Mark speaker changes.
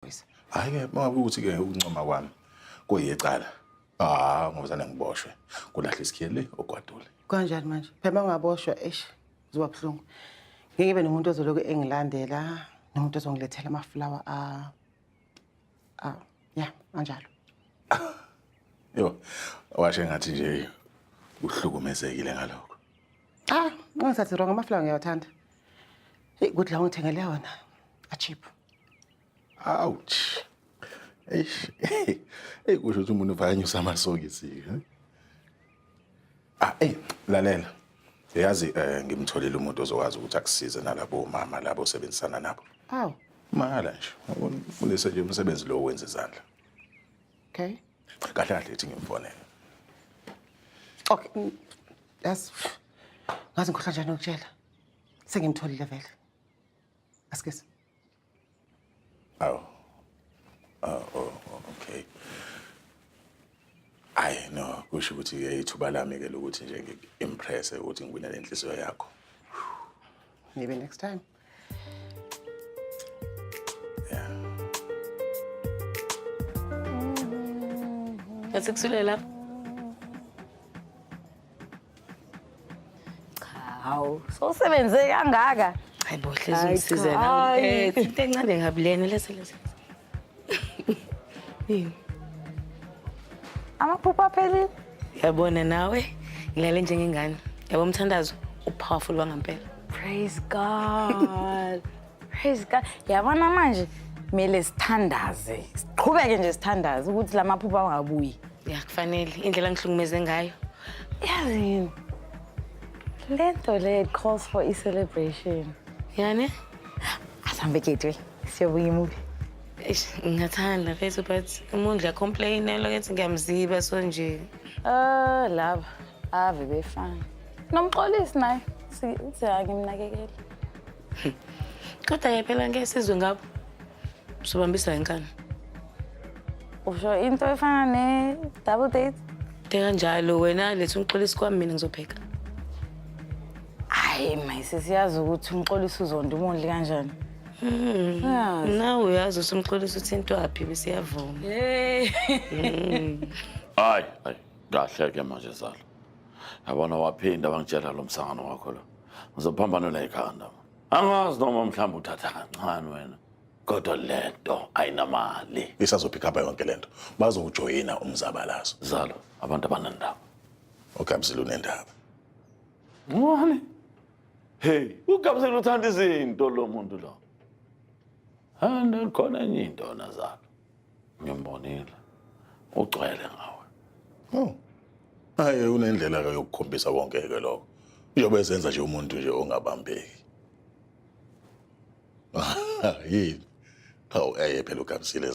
Speaker 1: Phoyisa.
Speaker 2: Hhayi-ke uma ngabe ukuthi-ke ukuncoma kwami kuyicala. Ah, ngozane ngiboshwe. Kulahle isikhiye le ogwadule.
Speaker 1: Kanjani manje? Phela uma ungaboshwa eish kuzoba buhlungu. Ngeke ngibe nomuntu ozolokhu engilandela, nomuntu ozongilethela amafulawa a a ya anjalo.
Speaker 2: Yo, washo engathi nje uhlukumezekile ngalokho.
Speaker 1: Ah, ungathathi wrong amafulawa ngiyawathanda. Hey, kuthi la ungithengele wona a cheap.
Speaker 2: Ouch. Eish. Hey, kusho ukuthi umuntu uvakanyusa amasokisi-ke. Ah, ey, lalela. Yazi ngimtholile umuntu ozokwazi ukuthi akusize nalabo mama labo osebenzisana nabo.
Speaker 1: Awu.
Speaker 2: Mahhala nje. Ufundise nje umsebenzi lo wenza izandla.
Speaker 1: Okay.
Speaker 2: Kahle kahle ithi ngimfonele.
Speaker 1: Okay. Yazi. Ngazi ngikhohlwa njani ukutshela. Sengimtholile vele. Asikise.
Speaker 2: Awu. Oh, oh, okay. Ayi no, kusho ukuthi ke ithuba lami ke lokuthi nje ngiku-impress ukuthi ngiwine le nhliziyo yakho.
Speaker 1: Maybe next time.
Speaker 2: Yeah.
Speaker 3: Ngathi kusule lapho.
Speaker 4: Cha, hawu, sowusebenze kangaka.
Speaker 3: Hayi bo, hlezi
Speaker 4: Hayi,
Speaker 3: ungisize
Speaker 4: cha,
Speaker 3: nawe.
Speaker 4: hayi.
Speaker 3: Into encane ngabi lena, letha letha. Yini?
Speaker 4: Amaphupho aphelile.
Speaker 3: Yabona nawe, ngilale njengengane. Yabo umthandazo upowerful wangampela.
Speaker 4: Praise God. Praise God. Yabona manje kumele sithandaze. Siqhubeke nje sithandaze ukuthi la maphupho angabuyi.
Speaker 3: Ya kufanele indlela engihlukumeze ngayo.
Speaker 4: Yazini. Le nto le it calls for i-celebration.
Speaker 3: Yani?
Speaker 4: Asihambe Gateway. Siyobuka imovie.
Speaker 3: Eish, ngingathanda mfethu but uMondli uyacomplaina lokho ethi ngiyamziba so nje.
Speaker 4: Ah, laba ave befana. Nomxolisi naye. Uthi angimnakekele.
Speaker 3: Kodwa ke phela ngeke sizwe ngabo. Sobambisa inkani.
Speaker 4: Usho into efana ne-double date?
Speaker 3: Into kanjalo wena letha umxolisi kwami mina ngizopheka.
Speaker 4: Hayi mayise siyazi ukuthi umxolisi uzonda uMondli kanjani. Yazi.
Speaker 3: Nawe uyazi ukuthi umxolisi uthintwaphi bese iyavuma.
Speaker 4: Hey.
Speaker 5: Hayi, hayi, kahle ke manje zalo. Yabona waphinda wangitshela lo msangano wakho lo. Ngizophambana ikhanda. Angazi noma mhlawumbe uthatha kancane wena. Kodwa lento ayinamali.
Speaker 2: Isazopick up yonke lento. Bazowujoyina umzabalazo.
Speaker 5: Zalo, abantu abanandaba.
Speaker 2: Ogabzile unendaba.
Speaker 5: Ngwane. Hey, uGabzile uthanda izinto lo muntu lo. And khona enye into nazalo. Ngimbonile. Ugcwele ngawe.
Speaker 2: Oh. Hayi unendlela ke yokukhombisa konke ke lokho. Njengoba ezenza nje umuntu nje ongabambeki. Yini? Hawu phela uGabzile.